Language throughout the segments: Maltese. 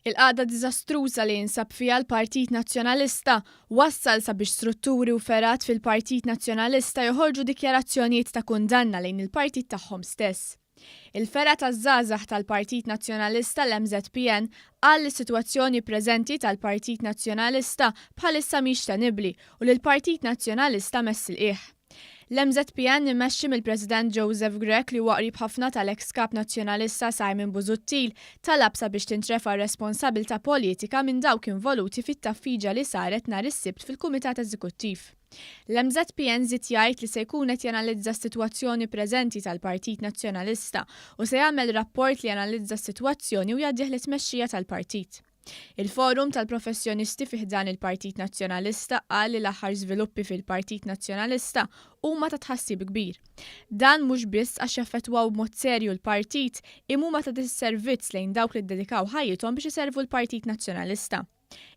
Il-qagħda diżastruża li jinsab fiha l-Partit Nazzjonalista wassal sabiex strutturi u fergħat fil-Partit Nazzjonalista joħorġu dikjarazzjonijiet ta' kundanna lejn il-partit tagħhom stess. Il-fergħa taż-żgħażagħ tal-Partit Nazzjonalista l-MŻPN qal li s-sitwazzjoni preżenti tal-Partit Nazzjonalista bħalissa mhix tenibbli u li l-Partit Nazzjonalista mess il-qiegħ. L-MŻPN immexxi mill-President Joseph Grech li huwa qrib ħafna tal-eks Kap Nazzjonalista Simon Busuttil talab sabiex tintrefa' r-responsabilità politika minn dawk involuti fit-tgħaffiġa li saret nhar is-Sibt fil-Kumitat Eżekuttiv. L-MŻPN żied jgħid li se jkun qed janalizza s-sitwazzjoni preżenti tal-Partit Nazzjonalista u se jagħmel rapport li janalizza s-sitwazzjoni u jgħaddih lit-tmexxija tal-partit. Il-Forum tal-Professjonisti fi ħdan il-Partit Nazzjonalista qal li l-aħħar żviluppi fil-Partit Nazzjonalista huma ta' tħassib kbir. Dan mhux biss għax jaffettwaw b'mod serju l-partit imma huma ta' disservizz lejn dawk li ddedikaw ħajjithom biex iservu l-Partit Nazzjonalista.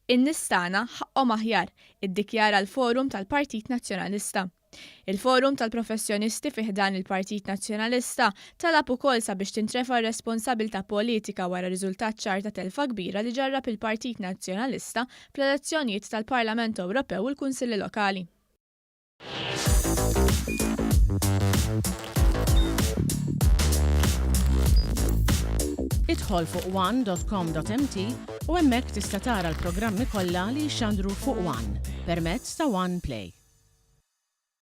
In-nies tagħna ħaqqhom aħjar, iddikjara l-Forum tal-Partit Nazzjonalista. Il-Forum tal-Professjonisti fi ħdan il-Partit Nazzjonalista talab ukoll sabiex tintrefa' r-responsabilità politika wara riżultat ċar ta' telfa kbira li ġarrab il-Partit Nazzjonalista fl-elezzjonijiet tal-Parlament Ewropew u l-Kunsilli Lokali. Idħol fuq one.com.mt u hemmhekk tista' tara l-programmi kollha li jixxandru fuq One permezz ta' One Play.